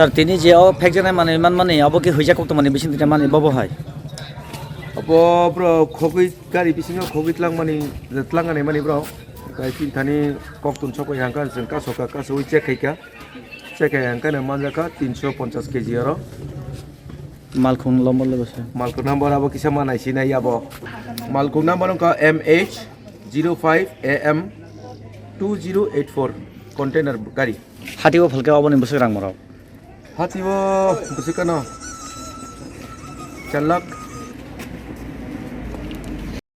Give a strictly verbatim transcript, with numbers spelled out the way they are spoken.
Sir, tini je o phekjaknai manwi manmani, abo khe huijak koktwmani bising twi mani bobo hai? Abo bro khogwi gari bisingo khogwi tlangmani, tlangani mani bro. Kai tin thani koktun sokoi hangka chwng kasoka kasowi check khaika. Check hai hangka no manjakha tinso ponchas K G oro. Malkhung lombor le bwsai. Malkhung number abo kisa ma naisinai abo. Malkhung number wngkha M H zero five A M two zero eight four container gari. Hati o phalke oboni bwswk rang morok. Hati o bwswk kano char lakh